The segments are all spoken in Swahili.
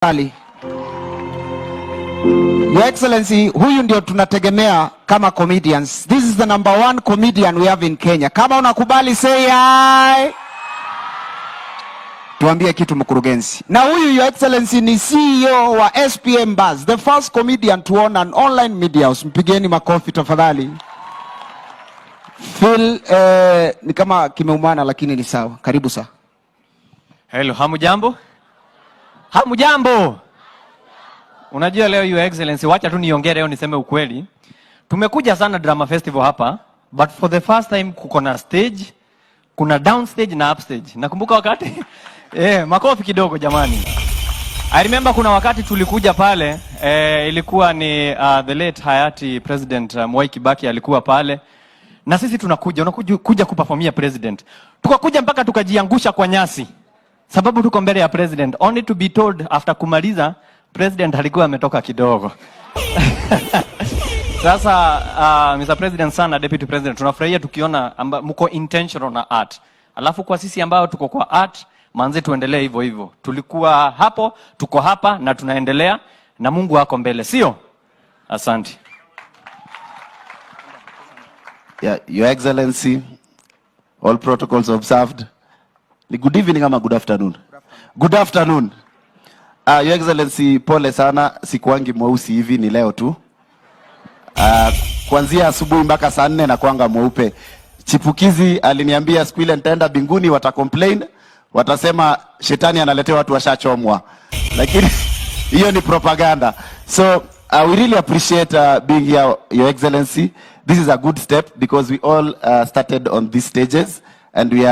Tafadhali. Your Excellency, huyu ndio tunategemea kama comedians. This is the number one comedian we have in Kenya. Kama unakubali, say aye. Tuambie kitu, mkurugenzi. Na huyu, Your Excellency, ni CEO wa SPM Buzz, the first comedian to own an online media house. Mpigeni makofi, tafadhali. Phil, ni kama kimeumana lakini ni sawa. Karibu sana. Hello, hamujambo? Hamujambo? Unajua leo, Your Excellency, wacha tu niongee leo niseme ukweli. Tumekuja sana drama festival hapa, but for the first time kuko na stage, kuna downstage na upstage. Nakumbuka wakati makofi kidogo, jamani. I remember kuna wakati tulikuja pale, ilikuwa ni the late hayati President Mwai Kibaki alikuwa pale na sisi tunakuja, unakuja kuja kuperformia president, tukakuja mpaka tukajiangusha kwa nyasi sababu tuko mbele ya president, only to be told after kumaliza president alikuwa ametoka kidogo. Sasa Mr. President sana, Deputy President, tunafurahia tukiona mko intentional na art. Alafu kwa sisi ambao tuko kwa art, manze, tuendelee hivyo hivyo. Tulikuwa hapo, tuko hapa na tunaendelea na Mungu ako mbele, sio? Asante. Yeah, Your Excellency, all protocols observed. Ni good evening ama good afternoon? Good afternoon. Your Excellency, pole sana, sikuangi mweusi hivi, ni leo tu. Kuanzia asubuhi mpaka saa 4 nakuanga mweupe. Chipukizi aliniambia siku ile nitaenda mbinguni wata complain, watasema shetani analetea watu washachomwa, lakini hiyo ni propaganda. So we really appreciate being here, Your Excellency. This is a good step because we all started on these stages and we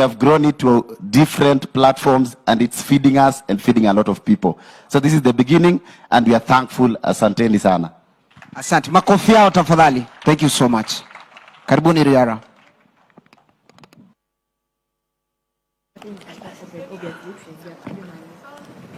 have grown it to different platforms and it's feeding us and feeding a lot of people. So this is the beginning and we are thankful. Asanteni sana. Asante. Makofi yao, tafadhali. Thank you so much. Karibuni, Riara.